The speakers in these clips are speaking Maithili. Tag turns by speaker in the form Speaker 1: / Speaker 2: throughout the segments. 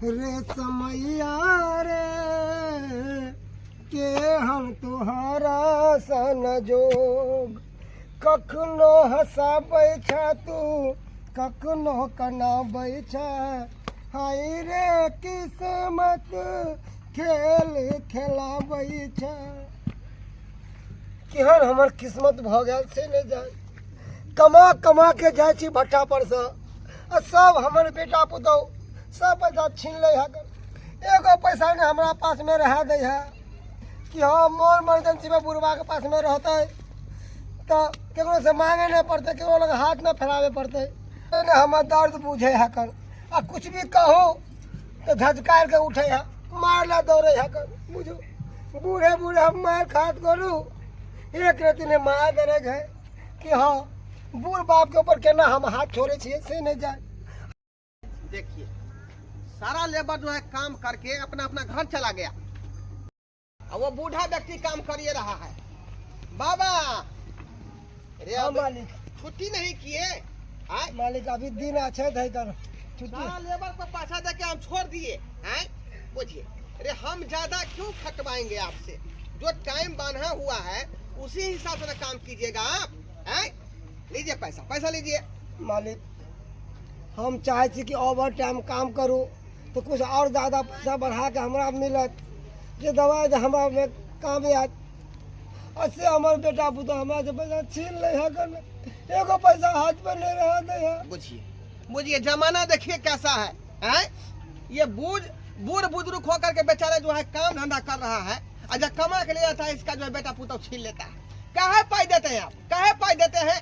Speaker 1: रे समैया रे केहन तोहरा सन जोग, कखनो हँसाबै छ तू कखनो कनाबै छ, हाय रे किस्मत खेल खेलाबै छ। केहन हमर किस्मत भऽ गेल से नहि जान। कमा कमा के जाइ छी भट्ठा पर से आ सब हमर बेटा पुतहु सब पैसा छीन लै है, एगो पैसा नहि हमरा पास में रहा दै है कि हाँ मोर मर्जेंसी में बुढ़वा के पास में रहते तो केकरो से मांगे नहीं पड़ते, केकरो लग हाथ नहीं फैलावे पड़ते। नहीं हमर दर्द बुझे है कर आ कुछ भी कहू तो झझकार के उठे है, मार ला दौड़े है कर। बुझू बूढ़े बूढ़े हम मार खात करू, एक रति ने मार दे है कि हाँ बूढ़ बाप के ऊपर केना हम हाथ छोड़े छियै से नहीं जाए।
Speaker 2: देखिए सारा लेबर जो है काम करके अपना अपना घर चला गया और वो बूढ़ा व्यक्ति काम करिए रहा है। बाबा अरे
Speaker 1: हाँ
Speaker 2: अब
Speaker 1: मालिक
Speaker 2: छुट्टी नहीं किए आए?
Speaker 1: मालिक अभी दिन अच्छे थे कर छुट्टी।
Speaker 2: सारा लेबर को पैसा दे के हम छोड़ दिए हैं। बुझिए अरे हम ज्यादा क्यों खटवाएंगे आपसे, जो टाइम बांधा हुआ है उसी हिसाब से ना काम कीजिएगा आप हैं। लीजिए पैसा, पैसा लीजिए।
Speaker 1: मालिक हम चाहे छी कि ओवर टाइम काम करूँ तो कुछ और ज़्यादा पैसा बढ़ा के हमरा मिलत, जे दवाई दे हमरा में काम आयत। और से हमर बेटा पुतोह हमरा से पैसा छीन ले है, एगो पैसा हाथ में नहीं रहा दे है।
Speaker 2: बुझिए बुझिए जमाना देखिए कैसा है हैं? ये बूढ़ बुजुर्ग होकर के बेचारा जो है काम धंधा कर रहा है और जब कमा के ले जाता है इसका जो है बेटा पुतोह छीन लेता है। काहे पाई देते हैं आप, काहे पाई देते हैं?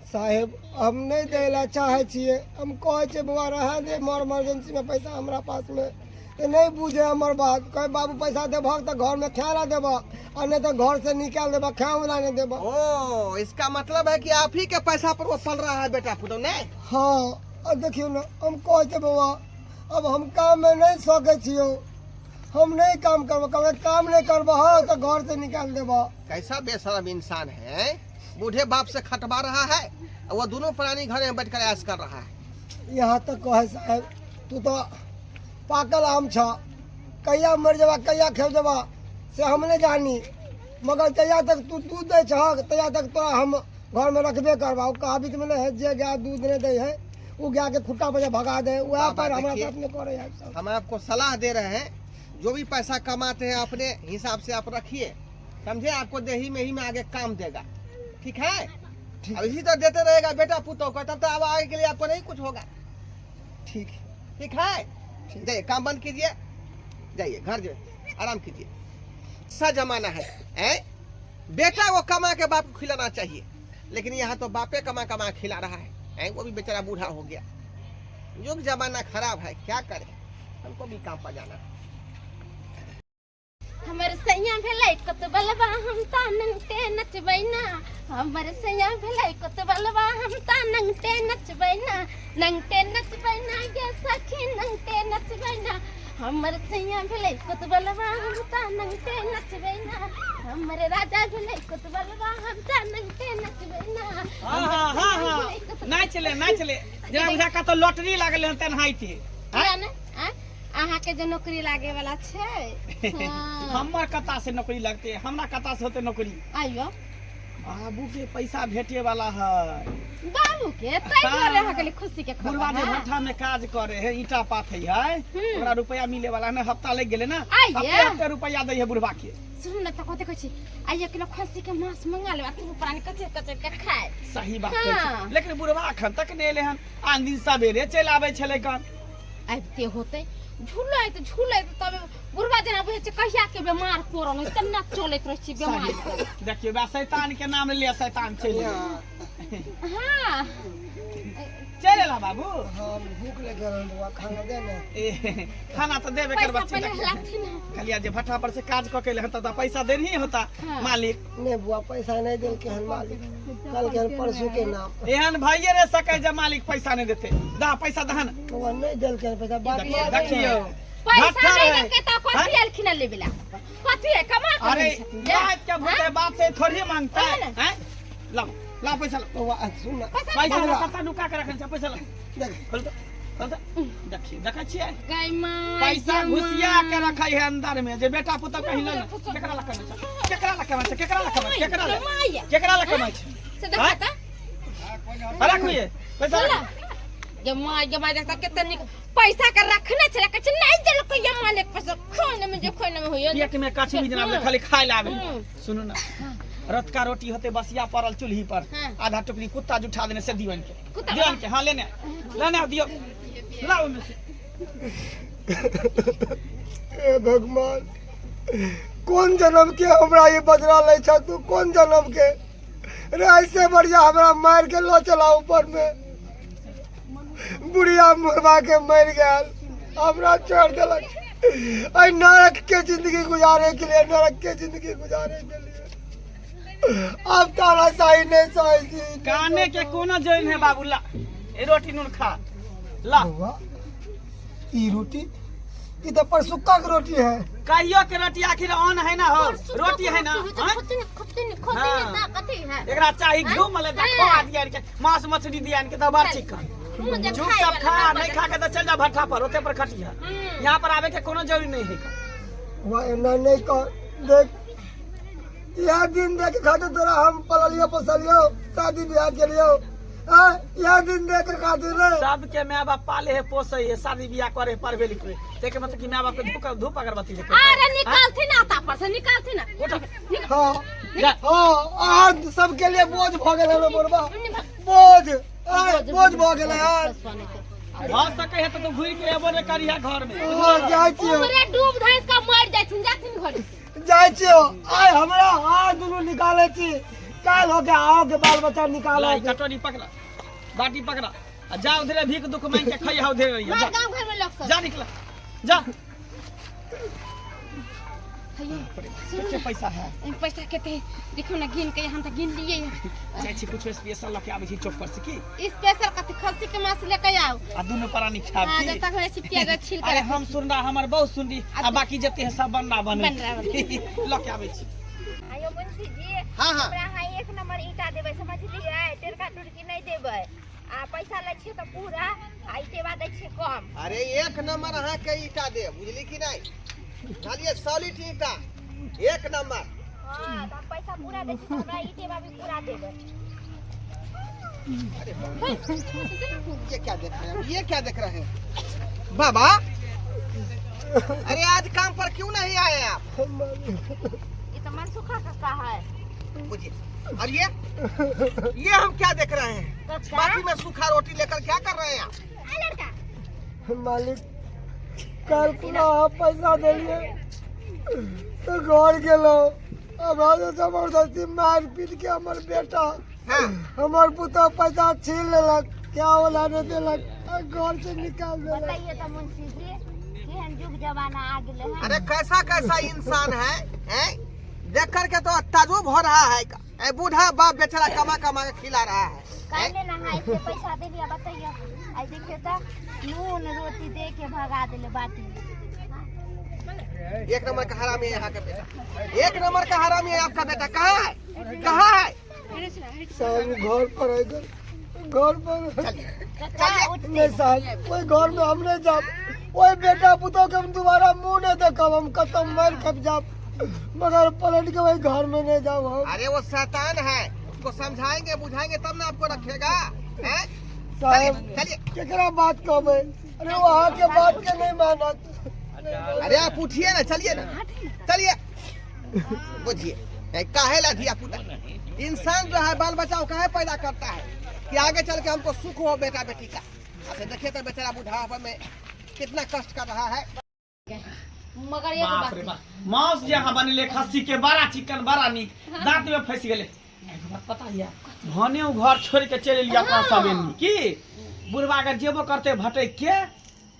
Speaker 1: साहेब हम नहीं दै ला चाहे छियै, हम कहै छियै बौआ रहा दे मोर इमरजेंसी में पैसा हमरा पास में, तो नहीं बुझे हमर बात। कहे बाबू पैसा देबहक तो घर में खाए ला देबह और नहीं तो घर से निकाल देबह, खाए वाला नहीं देबह।
Speaker 2: ओ इसका मतलब है कि आप ही के पैसा पर वो पल रहा है बेटा पुतोह नहीं?
Speaker 1: हाँ और देखियो ना हम कहै छियै बौआ अब हम काम में नहीं सकै छियौ, हम नहीं काम करबो, कहबै काम नहीं करबह तो घर से निकाल देबह।
Speaker 2: कैसा बेशरम इंसान है, बूढ़े बाप से खटवा रहा है और वो दोनों प्राणी घर में बैठकर ऐश कर रहा है।
Speaker 1: यहाँ तक कहे साहेब तू तो पाकल आम छ, कहिया मर जबा कहिया खेल जबा से हम नहीं जानी, मगर जहिया तक तू दूध दै छहक तहिया तक तोरा हम घर में रखबे करबा। ओ कहावत में नहीं है जे गाय दूध नहीं दै है वो गाय के खुट्टा पर भगा दे, वह
Speaker 2: बाबा,
Speaker 1: पर हमारा
Speaker 2: देखिए,
Speaker 1: साथ में करे है सब।
Speaker 2: हम आपको सलाह दे रहे हैं, जो भी पैसा कमाते हैं अपने हिसाब से आप रखिए, समझे? आपको देही में ही में आगे काम देगा, ठीक है?
Speaker 1: ठीक।
Speaker 2: अब इसी तरह देते रहेगा बेटा पुतोह को, तब तो अब आगे के लिए आपको नहीं कुछ होगा।
Speaker 1: ठीक।
Speaker 2: ठीक है,
Speaker 1: ठीक।
Speaker 2: जाइए काम बंद कीजिए, जाइए घर जाइए आराम कीजिए। सा जमाना है, हैं? बेटा वो कमा के बाप को खिलाना चाहिए, लेकिन यहाँ तो बापे कमा कमा खिला रहा है, हैं? वो भी बेचारा बूढ़ा हो गया। युग जमाना खराब है, क्या करें, हमको भी काम पर जाना है।
Speaker 3: हमर सैया भेलै कोतबलबा हम ता नंगटे नचबै ना, हमर सैया भेलै कोतबलबा हम ता नंगटे नचबै ना, नंगटे नचबै ना गे सखी नंगटे नचबै ना, हमर सैया भेलै कोतबलबा हम ता नंगटे नचबै ना, हमर राजा भेलै कोतबलबा हम ता नंगटे नचबै ना।
Speaker 4: हाँ हाँ हाँ हाँ नाच ले नाच ले, जेना बुझा कतौ लॉटरी लागल हन तेनाहिते।
Speaker 3: किया ने आँय? अहाँके जे नौकरी लागे वाला छै। हाँ।
Speaker 4: हमर कता से नौकरी लगते, हमरा कता से होते नौकरी?
Speaker 3: आइयो
Speaker 4: बाबू के पैसा भेटे वाला है।
Speaker 3: बाबू के तै दुआरे अहाँके लिए खुशी के खबर
Speaker 4: बुढ़वा जे
Speaker 3: है।
Speaker 4: भट्ठा में काज करे है, ईंटा पाथे है, ओकरा रुपया मिले वाला है ना, हफ्ता लग गेले ना,
Speaker 3: आइये।
Speaker 4: हफ्ते हफ्ते रुपया दै है बुढ़वा के।
Speaker 3: सुनू ने तऽ कथी कहै छी, आइ एक किलो खस्सी के मांस मंगा लेब आ दुनू प्राणी कचर कचर के खाय।
Speaker 4: सही बात कहै छी।
Speaker 3: हाँ।
Speaker 4: लेकिन बुढ़वा अखन तक नहि एलै हन, आन दिन सवेरे चलि आबै छलै कन।
Speaker 3: आबिते होतै, झुलैत झुलैत तब बुढ़वा जेना बुझै छै कहिया के बेमार पड़ल है, तेना चलैत रहै छै बेमार
Speaker 4: सही।
Speaker 3: पड़ल।
Speaker 4: देखियौ बा शैतान के नाम ले शैतान चलि गेलै।
Speaker 3: हाँ
Speaker 4: चलि एला बाबू।
Speaker 1: हाँ भूख लग गेल हन बौआ, खाना दे ने।
Speaker 4: ए, खाना तऽ देबे
Speaker 3: पैसा
Speaker 4: करबा।
Speaker 3: पहिले लागथिन हन।
Speaker 4: कहलिया जे भट्ठा पर से काज कऽ के एलै हन तऽ पैसा देनही होता
Speaker 3: हाँ।
Speaker 4: मालिक।
Speaker 1: नहीं बुआ पैसा नहीं देलके हन मालिक, कल के हन परसों के नाम।
Speaker 4: एहन भाइये रे सकै जे मालिक पैसा नहीं देते, दा पैसा दहन।
Speaker 1: बौआ नहीं देलके हन पैसा, बात
Speaker 4: देखियौ
Speaker 1: मानै
Speaker 4: देखियौ
Speaker 3: पैसा
Speaker 4: भट्ठा
Speaker 3: नहीं
Speaker 4: रहै।
Speaker 3: देलकै तऽ कथी एलखिन हन लेबे ला? कथी है कमा के
Speaker 4: अरे
Speaker 3: दै छथिन जे?
Speaker 4: बात के भूते बाप से थोड़ी मांगता है,
Speaker 3: ओहे ने।
Speaker 4: हैं? लाओ लाओ पैसा लाओ।
Speaker 1: बौआ सुन ना।
Speaker 3: पैसा
Speaker 4: पैसा
Speaker 1: बौआ।
Speaker 4: ला, कत्ता नुका के रखने छै पैसा ला।
Speaker 1: देख।
Speaker 4: खोल तो। चल तऽ। देखियौ, देखै छियै?
Speaker 3: गै माय,
Speaker 4: पैसा
Speaker 3: गै
Speaker 4: घुसिया
Speaker 3: माय।
Speaker 4: के रखै है अंदर में, जे बेटा पुतहु कहीं लऽ केकरा लऽ कमाइ छै? केकरा लऽ कमाइ छै? केकरा लऽ कमाइ छै? केकरा लऽ
Speaker 3: कमाइ।
Speaker 4: केकरा लऽ कमाइ छै?
Speaker 3: से देखा तऽ।
Speaker 4: राखू ये पैसा।
Speaker 3: बोला। गे माय, गे माय, देखता कते नीक पैसा के रखने छले, कहै छै नहि देलकै ये मालिक पैसा, खाने में जे खाने में होइए।
Speaker 4: पेट में कछुई जेना खाली खाय ला आबै।
Speaker 3: हम्म।
Speaker 4: सुनू ना, रतका रोटी होते बसिया पड़ल चूल्ही पर।
Speaker 3: हाँ।
Speaker 4: आधा टुकड़ी कुत्ता जुठा देने से दीवन के।
Speaker 3: कुत्ता?
Speaker 4: दीवन के, हाँ, लेने लेने आओ, दियो, लाओ ओहिमे से।
Speaker 1: हे भगवान, कोन जन्म के हमरा ये बदला लै छ तू? कोन जन्म के रे? ऐसे बढ़िया हमरा मार के लो चला ऊपर में। बुढ़िया मुरबा के मर गेल, हमरा छोड़ देलक एहि नरक के जिंदगी गुजारे के लिए, नरक के जिंदगी गुजारे के लिए। अब तारा सही नहीं सही छी।
Speaker 4: काने के कोनो जरूरी है बाबू, ला ए रोटी नून खा ला।
Speaker 1: बौआ, ई रोटी, ई तऽ परसुक्का के रोटी है।
Speaker 4: कहियो के रोटी आखिर ऑन है ना हो, रोटी है ना, हाँ?
Speaker 3: खोती खोती खोती।
Speaker 4: हाँ।
Speaker 3: कथी है?
Speaker 4: एकरा चाही घी मले
Speaker 3: हाँ।
Speaker 4: खोआ दिया के, मांस मछली दिया के तऽ बड़ चिकन।
Speaker 3: मुँह जे खाय
Speaker 4: चुपचाप
Speaker 3: वाला
Speaker 4: खा,
Speaker 3: सब
Speaker 4: नहीं खा के तो चल जा भट्ठा पर, ओते पर खटिया।
Speaker 3: हम्म।
Speaker 4: यहाँ पर आवे के कोनो जरूरी नहीं है।
Speaker 1: वह एना नहीं कर, देख यह दिन देख खातिर तोरा हम पललियो पोसलियो, शादी ब्याह के लियो, हाँ, यह दिन देख खातिर रे।
Speaker 4: सबके माय बाप पाले है, पोसे है, शादी बियाह करे है, पढ़बे लिखबे, तेके मतलब कि माय बाप के धूप धूप अगरबत्ती देखे।
Speaker 3: अरे निकालथिन आता पर से, निकालथिन ना।
Speaker 4: उठ।
Speaker 1: हाँ।
Speaker 4: जा।
Speaker 1: हाँ, अहाँ सबके लिए बोझ भऽ गेल है मोरबा, बोझ आय, बोझ भऽ गेल यार।
Speaker 4: भऽ सके है तो तू घुरि के एबो ने करिहा घर में।
Speaker 1: हाँ, जाइ छियो।
Speaker 3: उमरे डूब धैस का मर जाथिन, जाथिन घर।
Speaker 1: जाइ छियो। आय हमरा अहाँ दुनू निकालै छी, काल्हि होके अहाँके बाल बच्चा निकालै।
Speaker 4: ला, ई कटोरी पकड़ा, बाटी पकड़ा आ जा उधरे भीख दुख मांग के खइहा उधरे रहिया।
Speaker 3: मार
Speaker 4: जा।
Speaker 3: गांव घर में लोग सब।
Speaker 4: जा, निकला, जा।
Speaker 3: हैयो।
Speaker 4: कते पैसा है?
Speaker 3: एहिमे पैसा कते है? देखियौ ने गिन के, हम तऽ गिन लिए।
Speaker 4: जाइ छी, कुछ स्पेशल लऽ के आबै छी चौक पर से की।
Speaker 3: स्पेशल कथी? खस्सी के मांस लेके आउ।
Speaker 4: आ दुनू प्राणी खाब।
Speaker 3: हाँ।
Speaker 4: की
Speaker 3: जब तक होइ छी प्याज छील के
Speaker 4: अरे
Speaker 3: रखै
Speaker 4: हम
Speaker 3: छी।
Speaker 4: सुनरा, हमर बहुत सुनरी आ बाकी जते है सब बनना बने।
Speaker 3: बनरा
Speaker 4: लऽ के आबै छी।
Speaker 5: आयो मुंशी जी।
Speaker 2: हाँ हाँ।
Speaker 5: हमरा अहाँ एक नंबर ईंटा देबै, समझलियै? टेरका टुरकी नहि देबै आ पैसा लै छियै तऽ पूरा आ ईटेबा दै छियै कम।
Speaker 2: अरे एक नंबर अहाँ के ईटा दे, बुझली कि नहीं? बुझलिए, सॉलिड ईटा, एक नंबर।
Speaker 5: हाँ, तऽ हम पैसा पूरा दै छियै तऽ हमरा ईटेबा भी पूरा देबै।
Speaker 2: अरे बाप, ये क्या देख रहे हैं? ये क्या देख रहे हैं बाबा? अरे आज काम पर क्यों नहीं आए आप?
Speaker 5: ई तऽ मनसुखा काका है।
Speaker 2: बुझिए, और ये हम क्या देख रहे हैं?
Speaker 5: काका।
Speaker 2: बाटी में सूखा रोटी लेकर क्या कर रहे हैं आप?
Speaker 5: आ लड़का।
Speaker 1: मालिक, काल्हि खुना अहाँ पैसा देलियै तऽ घर गेलहुँ, हमरा जे जबरदस्ती मारि पीट के हमर बेटा, हमर पुतहु पैसा छीन लेलक, क्या ओला नहि देलक आ घर से निकाल देलक।
Speaker 5: बताइए तऽ मुंशी जी, केहन युग जमाना आ गेलै हन।
Speaker 2: अरे कैसा कैसा इंसान है, हैं? देख करके तो ताजुब हो रहा है। ए, बूढ़ा बाप बेचारा कमा कमा के खिला रहा है, हैं?
Speaker 5: काल्हि ने अहाँ एते पैसा देलियै, बतैयौ, आइ देखियौ तऽ नून रोटी दे के भगा देले बाटी में।
Speaker 2: एक नंबर का हरामी है यहाँ का बेटा, एक नंबर का हरामी है आपका बेटा। कहाँ है, कहाँ है?
Speaker 1: साहब, घर पर है, घर घर पर।
Speaker 5: काका उठते।
Speaker 1: नहीं साहब, ओहि घर में हम नहीं जाब, ओहि बेटा पुतोह के हम दोबारा मुंह नहीं देखब। हम कतौ मर खप जाब, मगर पलट के वही घर में नहीं जाब हम।
Speaker 2: अरे वो शैतान है, उसको समझाएंगे बुझाएंगे तब ना आपको रखेगा, हैं?
Speaker 1: साहब।
Speaker 2: चलिए।
Speaker 1: केकरा बात कहबै? अरे वो अहाँ के बात के नहीं मानत।
Speaker 2: अरे आप उठिए ना, चलिए ना, चलिए। बुझिए, काहे ला धिया पुता इंसान जो है बाल बच्चा को काहे पैदा करता है? कि आगे चल के हमको सुख हो बेटा बेटी का। अच्छा देखिए तो बेचारा बुढ़ापा में कितना कष्ट कर रहा है।
Speaker 3: मगर एक
Speaker 4: बाप
Speaker 3: बात
Speaker 4: रे बाप, मांस जे अहाँ बनेले खस्सी के, बड़ा चिकन, बड़ा नीक, दांत में फंसि गेलै। एगो बात पता यऽ? भने ओ घर छोड़ि के चलि एलियै अपना सब एनी की बुढ़बा अगर जेबो करतै भटकि के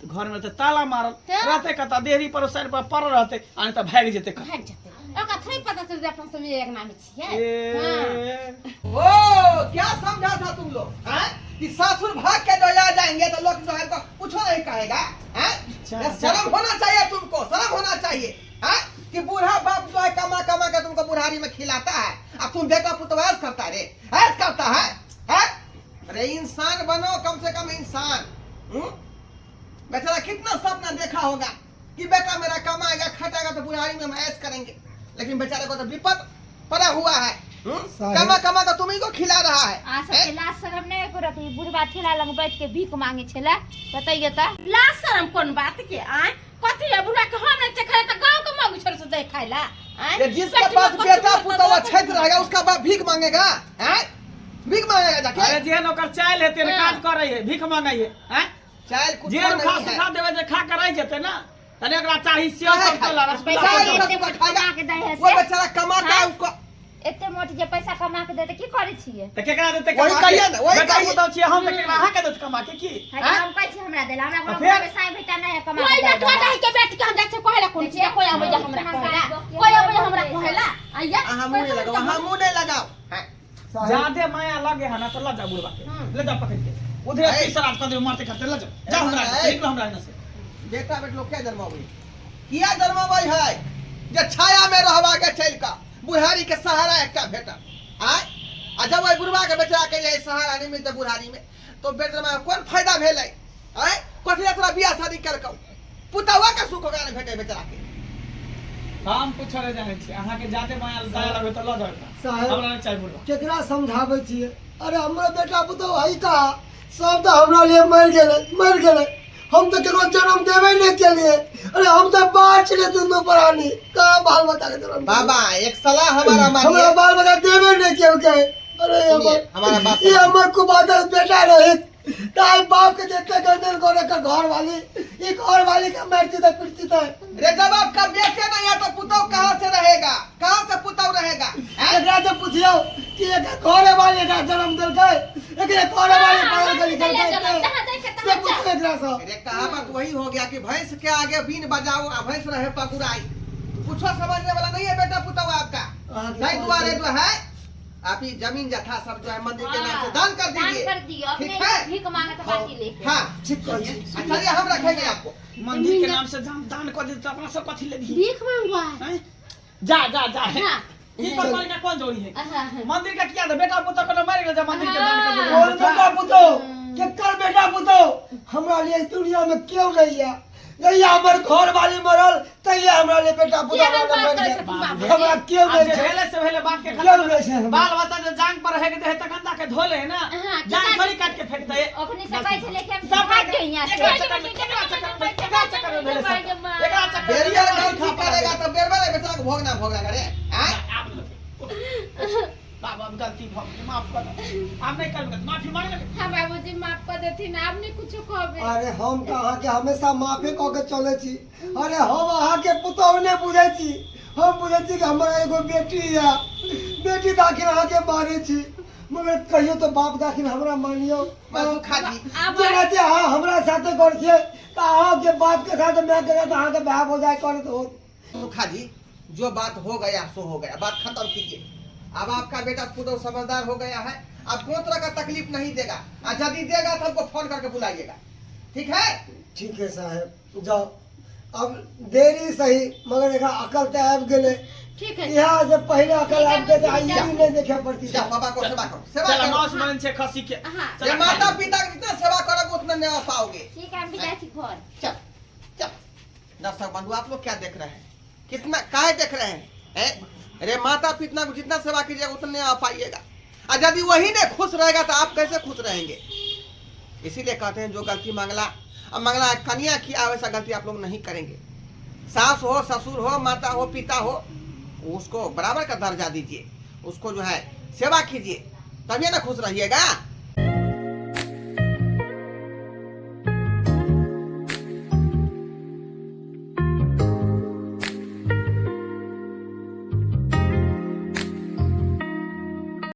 Speaker 4: तऽ घर में तऽ ताला मारल रहतै, कतऽ देहरी पर साइड पर पड़ल रहतै आ नहि तऽ भागि जेतै कतऽ।
Speaker 3: भागि जेतै, ओकरा थोड़े पता चलतै अपना सब एक नाम छियै।
Speaker 4: ए
Speaker 2: ओ क्या समझा था तुम लोग, हैं? कि सासुर भाग के जो आ जाएंगे तो लोग जो है तो कुछ नहीं कहेगा, हैं?
Speaker 4: अच्छा।
Speaker 2: शर्म होना चाहिए तुमको, शर्म होना चाहिए, हैं? कि बूढ़ा बाप जो है कमा कमा के तुमको बुढ़ारी में खिलाता है, अब तुम बेटा पुतवा ऐस करता है रे, ऐस करता है, हैं? अरे इंसान बनो कम से कम इंसान, हम्म? बेचारा कितना सपना देखा होगा कि बेटा मेरा कमाएगा खटाएगा तो बुढ़ारी में हम ऐश करेंगे, लेकिन बेचारे को तो विपद पड़ा हुआ है। हम्म?
Speaker 1: साहेब।
Speaker 2: कमा कमा के तुम्ही को खिला रहा है।
Speaker 5: अहाँ सबके लाज शरम नहि करत ई बुढ़बा ठेला लग बैठ के भीख मांगे छला बतैयो तऽ।
Speaker 3: लाज शरम कोन बात के? आय कथी है बुढ़ा के हम नहीं खाए त गांव के मांग छोड़ से दे खाए ला। आय
Speaker 2: ये जिसके
Speaker 3: पेट में
Speaker 2: पास
Speaker 3: कथी
Speaker 2: बेटा
Speaker 3: भरतै
Speaker 2: पुतवा
Speaker 3: तऽ
Speaker 2: छत रहेगा उसका बाप भीख मांगेगा? हैं? भीख मांगेगा जाके?
Speaker 4: अरे जेहन ओकर चालि हेतै ने,
Speaker 3: हाँ।
Speaker 4: काज करै है, भीख मांगै है, हैं?
Speaker 2: चाल कुछ
Speaker 4: जे
Speaker 2: नहीं
Speaker 4: रुखा
Speaker 2: है।
Speaker 4: सुखा देबै जे खा के रहि जेतै ना, तने एकरा चाही सेव
Speaker 2: काहे
Speaker 4: सब
Speaker 2: खाए?
Speaker 4: तोला रसगुल्ला
Speaker 5: पैसा
Speaker 2: चाहे
Speaker 4: सब
Speaker 2: रुखा
Speaker 5: एते
Speaker 2: सुखा
Speaker 5: मोट
Speaker 2: खाएगा।
Speaker 5: कमा के दै है
Speaker 2: वो
Speaker 5: से
Speaker 2: बेचारा कमाता है
Speaker 5: हाँ।
Speaker 2: उसको।
Speaker 5: एते मोट जे पैसा कमा के दे तऽ की करै छियै?
Speaker 4: तऽ केकरा देतै
Speaker 2: वही
Speaker 4: कमा के?
Speaker 2: कहिए ना, वही
Speaker 4: बेटा
Speaker 2: कहिए।
Speaker 4: पुतहु छियै हम, तऽ केकरा अहाँके देत कमा के की?
Speaker 5: है
Speaker 4: हैं?
Speaker 5: हम कहै छी हमरा देला, हमरा
Speaker 4: तऽ
Speaker 5: कोनो
Speaker 4: फेर?
Speaker 5: घरमे साई भेटा नहि है कमा
Speaker 3: कोई
Speaker 5: के
Speaker 3: ना
Speaker 5: दे
Speaker 3: तोरा
Speaker 5: देला।
Speaker 3: के बेटी के हम जाइ छै कहला कोन चीज, कोई आबै हमरा कहला, कोई आबै हमरा कहला आइया।
Speaker 2: अहाँ मुंह नहीं लगाओ, अहाँ मुंह नहीं लगाओ। हैं?
Speaker 1: साहेब
Speaker 4: जादे माया लगे है ना तो ल जा बुढ़वा के, ले जा पकड़ के उधरे
Speaker 2: ऐ।
Speaker 4: तीसरा कर देबे मारते करते, ल जाओ जाओ हमरा
Speaker 2: ऐ।
Speaker 4: से, निकलो हमरा एने से।
Speaker 2: बेटा बेटी लोग क्या जन्माबै किया जन्माबै है जे छाया में रहबा के चलि कऽ बुढ़ारी के सहारा एकटा भेटल आय। आ जब ओहि बुढ़वा के बेचारा के जे सहारा नहि मिलतै बुढ़ारी में तो बेटा कोन फायदा भेलै? आय कथी लए तोरा बियाह शादी केलकौ? पुतहुआ के सुख ओकरा नहि भेटै बेचारा के।
Speaker 4: हम कुछ नहि जानै छी, अहाँके जादे माया दया लगे तऽ लऽ जाउ एकरा।
Speaker 1: साहेब।
Speaker 4: हमरा नहि चाही बुढ़वा।
Speaker 1: केकरा समझाबै छियै? अरे हमरो बेटा पुतहु है का, सब तऽ हमरा लिए मरि गेलै, मरि गेलै। हम तऽ केकरो जन्म देबे नहि केलियै। अरे हम तऽ बाहर छलियै दुनू प्राणी, कहाँ बाल बच्चा के जन्म देबै?
Speaker 2: बाबा एक सलाह हमारा
Speaker 1: हमरा
Speaker 2: मानिए।
Speaker 1: बाल बच्चा देबे नहि केलकै। अरे
Speaker 2: सुनिए, हमारा बात
Speaker 1: ये हमर कुबादल बेटा रहित ताई बाप के देखते गर्दन करे कर घर वाली, ये घर वाली के मरती तो पिटती तो।
Speaker 2: रे जब आपका बेटे नहीं है तो पुतहु कहाँ से रहेगा? कहाँ से पुतहु रहेगा? हैं?
Speaker 1: एकरा से पूछियो कि एकर घरे वाली एकरा जन्म देलकै, एकरे घरे वाली पढ़ल के लिखलकै, से पूछियो एकरा से।
Speaker 2: अरे कहावत वही हो गया कि भैंस के आगे बीन बजाओ आ भैंस रहे पगुराई। कुछ समझने वाला नहीं है बेटा पुतहु आपका।
Speaker 1: अहाँके
Speaker 2: नहीं दुआरे जो है आप ही जमीन जथा सब जो है मंदिर के नाम से दान कर
Speaker 5: दान
Speaker 2: दीजिए।
Speaker 5: कर दियो,
Speaker 2: ठीक
Speaker 5: अपने
Speaker 2: है?
Speaker 5: भीख मांगत बाटी लेके।
Speaker 2: हाँ
Speaker 1: ठीक कहै छी।
Speaker 2: चलिए हम रखेंगे आपको।
Speaker 4: मंदिर के नाम से दान दान कर देते अपना सब कथी लेबही?
Speaker 3: भीख मांगवा
Speaker 4: हैं? जा जा जा।
Speaker 3: हाँ।
Speaker 4: ई सब करे के कोन जरूरी है?
Speaker 3: हाँ।
Speaker 4: मंदिर का किया दे बेटा पुतहु के मरि गेल, मंदिर के दान कर दे।
Speaker 1: कोन बेटा पुतहु, केकर बेटा पुतहु? हमरा लिए दुनिया में क्यों नहीं है? जहिया हमर घर वाली मरल तहिया हमरा लिए बेटा पुतहु
Speaker 3: केहन बात
Speaker 1: मरि
Speaker 3: करै
Speaker 1: गेल।
Speaker 3: छथिन बाबू?
Speaker 1: हमरा क्यों
Speaker 4: आ
Speaker 1: नहीं
Speaker 4: जे
Speaker 1: छै?
Speaker 4: भेले से भेले, बात के
Speaker 1: क्यों
Speaker 4: खत्म।
Speaker 1: नहीं छै हमरा?
Speaker 4: बाल बच्चा जे जांग पर रहे के दे त गंदा के धोले है ना,
Speaker 3: हाँ,
Speaker 4: जांग
Speaker 3: किताब-
Speaker 4: थोड़ी काट के फेंक दे।
Speaker 5: ओखनी से कहै छलै कि हम
Speaker 4: सब
Speaker 5: भाग जाउ यहाँ से।
Speaker 4: एकरा चक्कर में, एकरा चक्कर में, एकरा चक्कर में भेले सब। एकरा चक्कर में
Speaker 2: बेरिया गलती करेगा तो बेरबेरे बेचारा को भोगना भोगना करे। हैं?
Speaker 4: आब नहीं। बाबा अब गलती भ गेलै, माफ कर दे। आब नहि करबै, माफी मांग लेबै।
Speaker 3: हाँ बाबूजी माफ कर देथिन, आब नहीं कुछो कहबे।
Speaker 1: अरे हम तऽ अहाँके हमेशा माफे कऽ के चलै छी। अरे हम अहाँके पुतहु नहि बुझै छी, हम बुझै छी कि हमरा एगो बेटी यऽ, बेटी दाखिल अहाँके मानै छी, मगर कहियो तऽ बाप दाखिल हमरा मानियौ।
Speaker 2: बस खा जी।
Speaker 3: आब
Speaker 1: जेना जे अहाँ हमरा साथे करै छियै तऽ अहाँके बापके साथ मायके साथ अहाँके भाय भौजाइ करैत होत।
Speaker 2: सुखा जी जो बात हो गया सो हो गया, बात खत्म कीजिए। अब आपका बेटा पुतहु समझदार हो गया है, अब कोई तरह का तकलीफ नहीं देगा, और यदि देगा तो हमको फोन करके बुलाइएगा, ठीक है?
Speaker 1: ठीक है साहेब, जाओ। अब देरी सही मगर एकरा अकल तऽ आबि गेलै।
Speaker 3: ठीक है।
Speaker 1: इएह जे पहिले अकल आबि गेलै तऽ आइ ई नहि देखे पड़ती।
Speaker 2: जाओ बाबा को सेवा करो, सेवा
Speaker 4: चल
Speaker 2: करो।
Speaker 4: माउस बन छै खस्सी के।
Speaker 3: हाँ।
Speaker 2: ये माता पिता के जितना सेवा करोगे उतना नहीं पाओगे।
Speaker 5: ठीक है, हम भी जाइ छी घर।
Speaker 2: चल चल। दर्शक बंधु आप लोग क्या देख रहे हैं, कितना काहे देख रहे हैं, हैं? अरे माता पिता को जितना सेवा कीजिएगा उतने आप पाइएगा, और यदि वही नहीं खुश रहेगा तो आप कैसे खुश रहेंगे? इसीलिए कहते हैं जो गलती मंगला अब मंगला कन्या किया वैसा गलती आप लोग नहीं करेंगे। सास हो, ससुर हो, माता हो, पिता हो, उसको बराबर का दर्जा दीजिए, उसको जो है सेवा कीजिए, तभी ना खुश रहिएगा।